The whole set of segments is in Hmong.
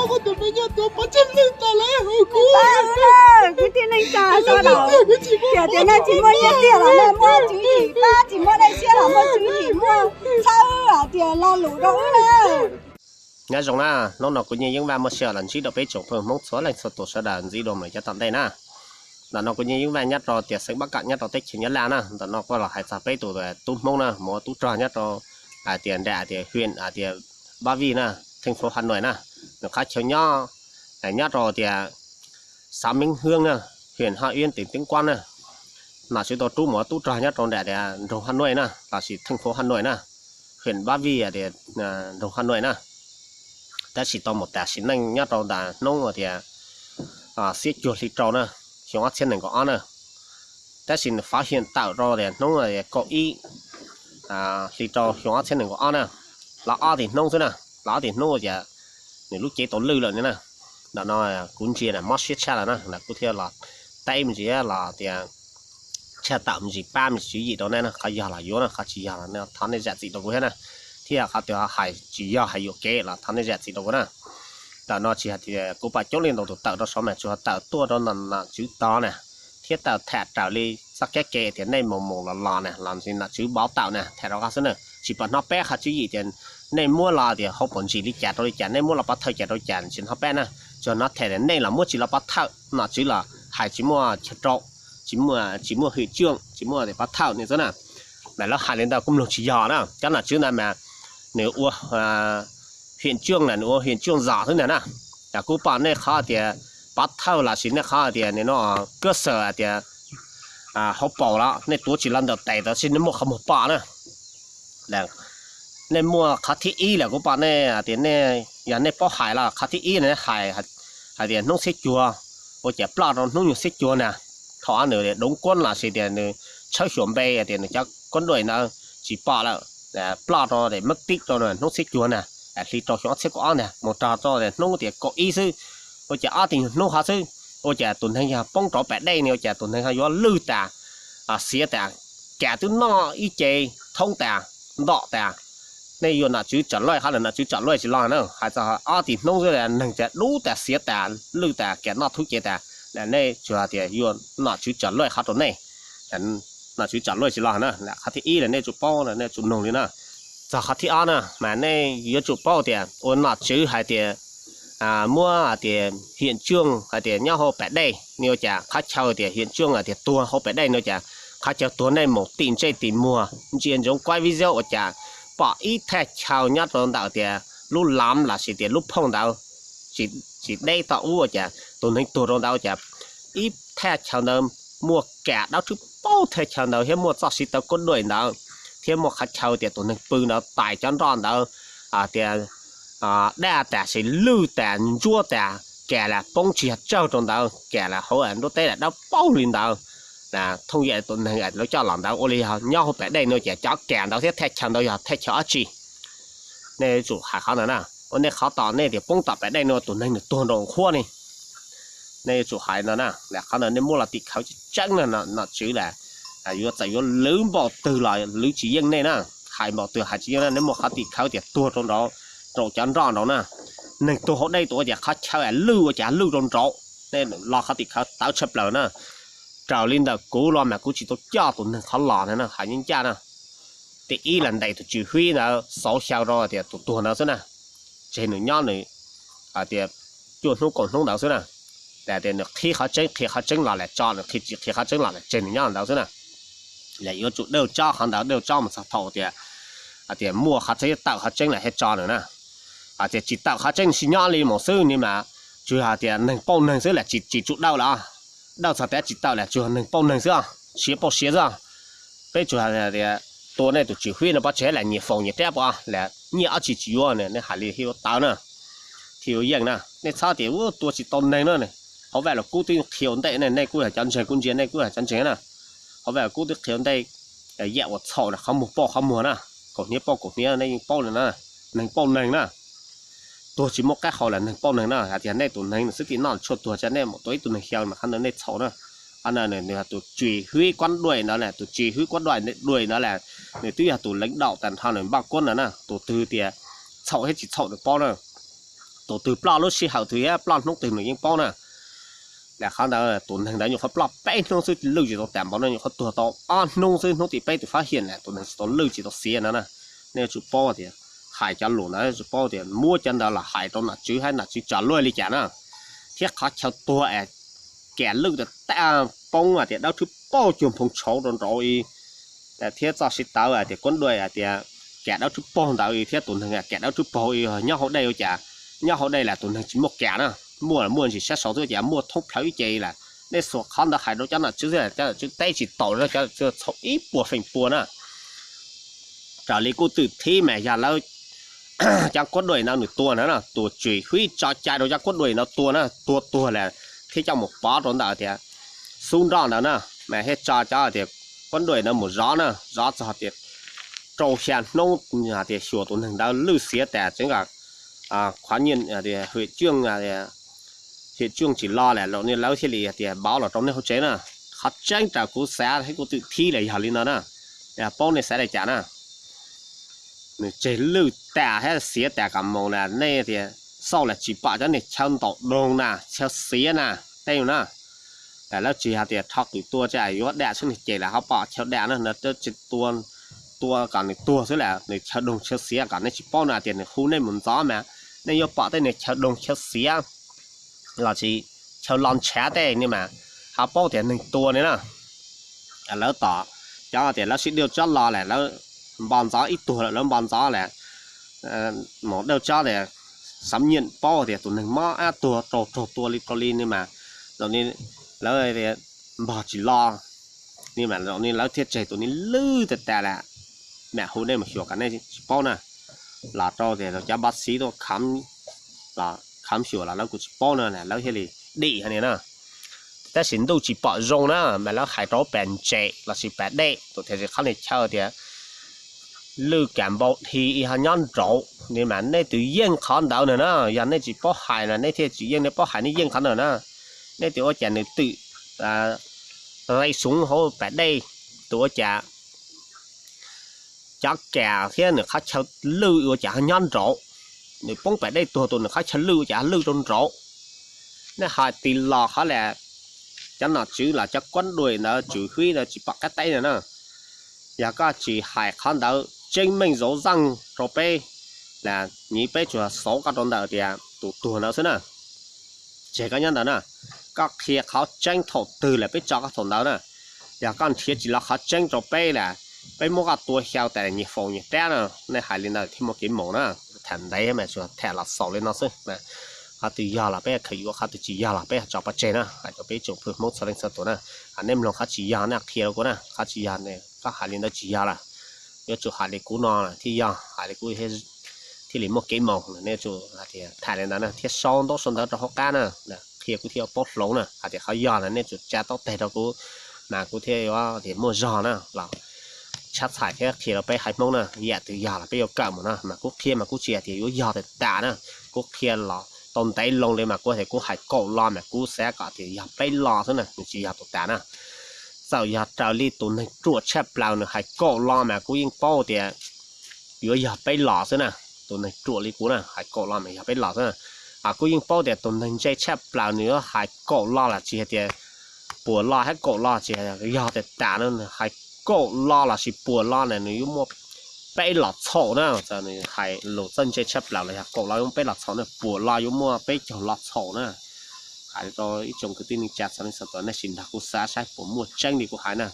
Kwv tij neej tsa sawv daws, tiam tias nej tsis muaj nyiaj tiag los nej muaj tswv yim, pab tsis muaj dej siab los muaj tswv yim, muaj txhawb hais tias lo lus rau wb na. Nyob zoo na, hnub no kuv Nyiaj Yeeb Vaj muaj sij hawm los ntsib rau peb tsoom phooj ywg Hmoob txhua leej txhua tus sawv daws ntxiv dua mus lawm cov tom ntej na. Ntawm no kuv Nyiaj Yeeb Vaj nyob rau tias xeev Pab Kam nyob rau teb chaws Nyab Laj na, ntawm no kuj los hais txog peb tus tub Hmoob na, mus ua tub rog nyob rau hais tias nram tias huyện hais tias Ba Vij na, thành phố Hà Nội na, nws qhab chaw nyob, nyob rau tias xã Minh Hương na, huyện Hàm Yên, tỉnh Tuyên Quang na. Nom tswv tau rub mus ua tub rog nyob rau nram tias nroog Hà Nội na, lossis thành phố Hà Nội na, huyện Ba Vij tias nroog Hà Nội na. Tab sis tau mus tas sim neej nyob rau ntawm hnub tias xiab cuag hli rau na, xyoo ob txhiab nees nkaum ob na. Tab sis nws phát hiện tawm rau tias hnub tias kaum ib hli rau xyoo ob txhiab nees nkaum ob na, los ob teg hnub xwb na, los ob teg hnub tias nws lub cev tau lwj lawm ni na. Ntawm no kuv ntsia na mob siab tshaj lawm na, kuv thiaj los teb me ntsis los tias tshaj tawm me ntsis pab me ntsis tswv yim rau nej na, qhov yog los yuav na, qhov tsis yog los thov nej zam txim rau kuv thiab na, thiab qhov twg hais tsis yog hais yuam kev los thov nej zam txim rau kuv na. Ntawm no tsis hais tias kuv pom coob leej ntau tus tawm rau saud mas tsuas tawm tuaj rau nom tswv tod na, thiab tawm tham raws li txoj kab ke tias nej mus mus los los na, los sis nom tswv npauv tawm na, tham rau qhov xwb na, tsis pom hnov peb qhov tswv yim tias nej muab los tias hauv paus ntsis li cas rau li cas, nej muab los pov thawj cas rau li cas tsis hnov peb na. Tsuas hnov tham tias nej los muab tsis los pov thawj, nom tswv los hais tsis muaj chaw rau, tsis muaj, tsis muaj huyện trưởng, tsis muaj tias pov thawj ni xwb na. Mas lawv hais li ntawd kuv mloog tsis yog na, cov nom tswv ntawd mas nws ua huyện trưởng na, nws ua huyện trưởng zos xwb ntag na. Kuv pom nej qhov tias pov thawj lossis nej qhov tias nim no cơ sở tias hauv paus los nej tuav tsis los ntawm tes tod, nej muaj qhov muag pom na. Nej muaj qhov thib ib lawm, kuv pom nej tias nej, yog nej paub hais los qhov thib ib na, nej hais hais tias hnub xiab cuag, ua cas ploj rau hnub nyoog xiab cuag na, thaum nws đóng quân lossis tias nws tshawb xyuas npe tias nws cov quân đội ntawd tsis pom lawm, ploj rau tias mất tích rau hnub xiab cuag na, hli rau xyoo ob txhiab kaum ob ntag mus rau rau tias hnub tias kaum ib xwb, ua cas ob teg nyuag hnub qhov xwb, ua cas tus neeg yog poob rau pem dej ni, ua cas tus neeg ho yuav lwj tas, xiav tas, kas twb noj ib ce thoob tas, ntom tas. Nej yuav nom tswv trả lời qhov lawm, nom tswv trả lời tsis los na, hais txog ob teg hnub xwb, neeg tas dub tas xiav tas lwj tas kas noj thoob ce tas, nej tsuas tias yuav nom tswv trả lời qhov rau nej, nom tswv trả lời tsis los na. Qhov thib ib lawm nej tsum paub, nej tsum nug li na. Txog qhov thib ob na mas nej yuav tsum paub tias ua nom tswv hais tias muab tias huyện trưởng hais tias nyob hauv pem dej ni, ua cas qhov chaw tias huyện trưởng tias tuag hauv pem dej ni, ua cas qhov chaw tuag nej mus tim ntsej tim muag ntsia ntsoov kuab vib zaub ua cas pom ib thaj chaw nyob rau ntawm tias lub lam lossis tias lub phooj ntawd, tsis deb toj ub, ua cas tus neeg tuag rau ntawd ua cas ib thaj chaw ntawd muaj kas dawb rhwv paub thaj chaw ntawd thiab muaj txoj siv tawv kub duaim ntawd, thiab muaj qhov chaw tias tus neeg pw ntawd tais cov nroj ntawd tias daj tas sis lwj tas ntsuab tas, kas las poob tsis yog tsawg rau ntawd, kas las hauv nruab teb las dawb paug li ntawd. Thooj yam tus neeg lawv coj los ntawd ua li yog nyob hauv pem dej no ces cov kas ntawd thiab thaj chaw ntawd yog thaj chaw dab tsi? Nej yuav tsum hais qhov ntawd na. Ua nej qhov tom nej tias poob tom pem dej no tus neeg nws tuag nraum qhuab ni. Nej yuav tsum hais ntawd na, qhov ntawd nej muab los tim khawv tseeb tseeb na, nom tswv las yuav txawm yuav lwv npaum twg los lwv tsis yeej nej na. Hais npaum twg hais tsis yeej na, nej muaj qhov tim khawv tias tuag rau nraud, rau cov nroj nraud na. Neeg tuag hauv dej tus ua cas qhov chaw lwj ua cas lwj rau nraud, nej los qhov tim khawv tawv tshaj plaws na. Raws li ntawm kuv los mas kuv tsis tau coj tus neeg qhov los na, hais ncaj ncaj na. Tim ib las ntes tus tswv hwb ntawd xauv xyaw rau tias tus tuag ntawd xwb na, tseg nws nyob nws tias cuaj hnub kaum hnub ntawd xwb na. Tias nws qhib qhov tseeb qhia qhov tseeb los lam tso, nws qhia tsis qhia qhov tseeb los lam tseg nws nyob ntawd xwb na. Las yuav tsum dawj tsob qhov ntawd, dawj tsob mus txog thaum tias, tias muaj qhov tseeb tawm qhov tseeb las thiaj tso nws na. Tias tsis tawm qhov tseeb sib nyob li mus xwb ni mas tsuas yog tias neeg pauj neeg xwb las tsis tsum dawj lawm. Dawj txog tias tsis tawm las tsuas yog neeg pauj neeg xwb, siav pauj siav xwb. Peb tsuas tias tua nej tus tswv hwb no pov tseg las nyias faus nyias rab pov las nyiaj dab tsi tsis yuav, nej hais li thiaj yuav tawv na, thiaj yuav yeej na. Nej txhob tias ua tua tsis tau neeg na. Hauv vaj los kub twb qhia ua ntej ne, nej kuj yog cov ntseeg, kuv ntsia nej kuj yog cov ntseeg na. Hauv vaj los kub twb qhia ua ntej yam uas txhaum na, qhov muag pauj qhov muag na, kaum hniav pauj kaum hniav, nej yeej paub li na, neeg pauj neeg na. Tuag tsis muaj qab hau las neeg pauj neeg na, hais tias nej tus neeg nws xwb tim noj tshuaj tuag tsam nej mus tua ib tug neeg xyaw mas qhov ntawd nej txhaum na. Qhov ntawd nws yog tus tswv hwb kuab duaim ntawd las, tus tswv hwb kuab duaim ntawd las, nws twb yog tus lãnh đạo tag nrho nws npaj kuab ntawd na, tus twg tias txhaum thiab tsis txhaum nws paub na. Tus twg ploj lub sij hawm twg thiab ploj hnub twg nws yeej paub na. Qhov ntawd tus neeg ntawd nyuam qhuav ploj peb hnub xwb lwj tsis tau tas npaum no, nyuam qhuab tuag tau ob hnub xwb, hnub tim peb tus fab hiam na tus neeg tsis tau lwj tsis tau xiav no na. Nej yuav tsum paub tias hais cov lus ntawd yuav tsum paub tias muab cov ntawd los hais rau nom tswv thiab nom tswv tso luaj li cas na. Thiab qhov chaw tuag es kam lwj tas poob hais tias dawb rhwb paug cuag nphoo tshauv rau nraud i, thiab txoj siv tawv hais tias kuab duaj hais tias kam dawb rhwb paug ntawd i, thiab tus neeg kam dawb rhwb paug i nyob hauv dej ua cas, nyob hauv dej las tus neeg tsis muaj kam na. Muaj muaj ntsis sab saud xwb cas muaj thoob plhawv ib ce las. Nej xuas qhov ntawd hais rau cov nom tswv xwb, cov nom tswv teb tsis taus, cov nom tswv txhaum ib puas feem pua na. Raws li kuj twm thib mas yog lawv cov kuab duaj ntawd nws tua na, tus tswv hwb tso cai rau cov kuab duaj ntawd tua na, tua tuag las thiab coj mus pov rau ntawm tias xub nroj ntawd na, mas thiaj tso cov tias kuab duaj ntawd mus zov na, zov txog tias rau xya hnub tias xyuas tus neeg ntawd lwj xiav tas tseev kom qhov nyiaj hwm cuaj, hwm cuaj tsis lo las los ne lawv thiaj li tias npauv los rau nej hauv tsev na. Qhov tseeb raws kuv xav thiab kuj twm thib las yog li no na, paub nej xav li cas na. Nws tseg lwj tas thiab xiav tas kom mus na, nej tias xauj las tsis pom cov niag chaw ntaus doog na, chaw xiav na, tej na. Lawv tsis hais tias rho qws tua tsam yuav dam xwb, nws ces las ho pom chaw dam na, nws tua kom nws tuag xwb las, nws chaw doog chaw xiav kom nej tsis paub no tias nws hu nej mus ntxov mas nej yuav pom tej niag chaw doog chaw xiav los sis chaw lo ntshav tej ne mas ho paub tias neeg tua ne na. Lawv tom cov tias lawv sib diaj tsob lo las lawv npo ntxov ib tuag lawm, lawv npo ntxov las mus diaj tsob tias xav nyiam paub tias tus neeg mob ab tuag raug raug tua li rau li ne mas lawv npog tsis lo ne mas lawv thiaj tseg tus ne lwj tas tas las, mam hu nej mus xyuas kom nej tsis paub na. Los rau tias cov npov xiv tuaj kham, los kham xyuas los lawv kuj tsis paub no lawv thiaj li dim hais li na. Tab sis ntuj tsis pom zoo na mas lawv hais rau pas ntses los sis pas dej tus tias qhov niag chaw tias lwj kam npau dhi ib ho nyob nraud ne mas nej twb yeej qhov ntawd na na. Yog nej tsis paub hais no nej thiaj tsis yeej, nej paub hais nej yeej qhov ntawd na. Nej twb ua cas nws twm lej suv hauv pas dej, tus ua cas cov kam thiab nws qhov chaw lwj ua cas ho nyob nraud, nws poob pas dej tuag tus nws qhov chaw lwj ua cas ho lwj rau nraud. Nej hais tis los qhov las cov nom tswv los cov kuab duaj ntawd tswv hwb ntawd tsis pom qab teb no na. Yog koj tsis hais qhov ntawd tseeb meej zauv zeej rau peb las nyiv peb tsuas xauv koj rau ntawm tias tus tuag ntawd xwb na. Tseg koj nyob ntawd na, koj qhia qhov tseeb thaum twg las peb tso koj thaum ntawd na. Yog koj nrhiav tsis los qhov tseeb rau peb las peb muab koj tua xyaw tas nyias faus nyias rab na. Nej hais li ntawd thiaj muaj kev mus na. Tham ntev mas tsuas tham los xaus li no xwb. Qhov twg yog los peb khaws yuav, qhov twg tsis yog los peb tso pov tseg na. Hais rau peb ib tsoom phooj ywg Hmoob txhua leej txhua tus na, nej mloog qhov tsis yog nej qhia rau kuv na, qhov tsis yog koj hais li ntawd tsis yog lawm. Yuav tsum hais li kuv no thiaj yog, hais li kuv thiaj li muaj kev mus. Nej yuav tsum hais tias tham li ntawd na thiab sau ntaub sau ntawv rau hauv qab na, qhia kuv thiaj paub hloov na. Hais tias qhov yog na nej yuav tsum tsa taub teg rau kuv, mas kuv thiaj yuav tias muaj zog na los tshab txhais thiab qhia rau peb haiv Hmoob na. Yam twg yog los peb yuav kawm mus na, mas kuv qhia mas kuv tsis hais tias yuav yog tas tas na. Kuv qhia los tau ntev loo li mas kuv hais tias kuv hais kaum lo mas kuv xav kom tias yog peb lo xwb na, nws tsis yog tus tas na. Txawm yog raws li tus neeg ruam tshaj plaws nws hais kaum lo mas kuv yeej paub tias yuav yog peb lo xwb na. Tus neeg ruam li kuv na hais kaum lo mas yog peb lo xwb na. Kuv yeej paub tias tus neeg ntse tshaj plaws nws yuav hais kaum lo los tsis hais tias puas lo, hais kaum lo tsis yog tas tas na, nws hais kaum lo los sis puas lo na nws yuav muaj peb los txhaum na. Txawm nws hais lus txawj ntse tshaj plaws los yog kaum lo yuav muaj peb los txhaum na, puas lo yuav muaj peb caug lo txhaum na. Hais rau ib tsoom kwv tij neej tsa txhua leej txhua tus nej sim nrog kuv xav saib puas muaj tseeb li kuv hais na.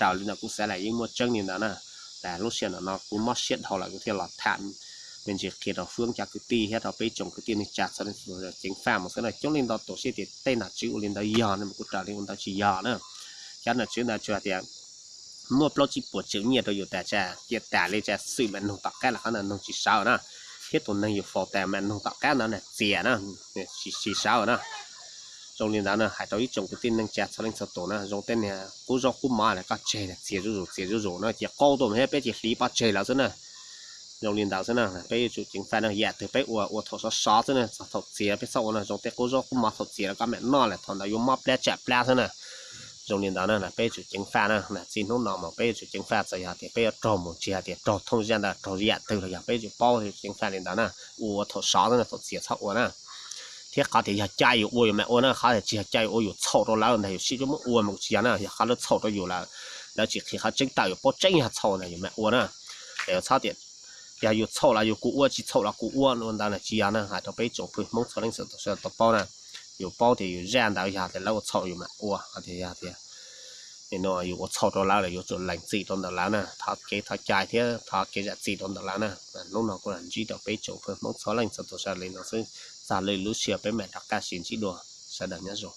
Raws li ntawd kuv xav las yeej muaj tseeb li ntawd na. Las lub sij hawm no kuv mob siab dhau lawm kuv thiaj los tham me ntsis qhia rau Fwb cov kwv tij thiab rau peb ib tsoom kwv tij neej tsa txhua leej txhua tus ceev faj mus xwb na. Coob leej ntau tus siab tias tej nom tswv ua li ntawd yog ne mas kuv raws li ua ntawd tsis yog na. Cov nom tswv ntawd tsuas hais tias muaj plaub tsib puas tseem nyiaj rau yus tas tsa cia tas li tsa xwm mas nug tom qab los qhov ntawd nug tsis sawv na. Thiab tus neeg yus faus tas mas nug tom qab ntawd na txias na, tsis sawv na. Zoo li ntawd na hais rau ib tsoom kwv tij neej tsa txhua leej txhua tus na, zoo tej niag qub zaub qub mov na koj tseg na txias zuj zus txias zuj zus na, cia qaub tuaj mas thiab peb cia hliv pov tseg lawm xwb na. Zoo li ntawd xwb na, peb yuav tsum ceev faj na, yam twg peb ua ua thaum sov sov xwb na, txog thaum txias peb txhob ua na. Zoo tej qub zaub qub mov thaum txias los koj mam noj lawm thaum ntawd yuav mob plab tsam plab xwb na. Zoo li ntawd na, peb yuav tsum ceev faj na. Txij hnub no mas peb yuav tsum ceev faj, txawm yog tias peb yuav raug mus tsis hais tias raug thooj zaj ntawd, raug yam twg los yog peb yuav tsum paub yuav tsum ceev faj li ntawd na. Ua ua thaum sov xwb na, thaum txias txhob ua na. Thiab qhov tias yog cai yus ua yus mam ua na, qhov tias tsis yog cai yus ua yus txhaum rau lawv ntag yus sib muab ua mas kuj tsis yog na. Yog qhov lawv txhaum rau yus lawm, lawv tsis qhia qhov tseeb tawm yus paub tseeb yog txhaum ntag yus mam ua na. Yus txhob tias yog yus txhaum los yus kuj ua, tsis txhaum los kuj ua ua ntawd na, tsis yog na. Hais rau peb tsoom phooj ywg Hmoob txhua leej txhua tus sawv daws tau paub na, yus paub tias yus zaj ntawd yog tias lawv ua txhaum yus mam ua, hos tias yog tias yus ua txhaum rau lawv los yuav tsum lees txim rau ntawm lawv na, thov kev thov cai thiab thov kev zam txim rau ntawm lawv na. Hnub no kuj los ntsib rau peb tsoom phooj ywg Hmoob txhua leej txhua tus sawv daws li no xwb, txog lwm lub sij hawm peb mam rov qab sib ntsib dua, sawv daws nyob zoo.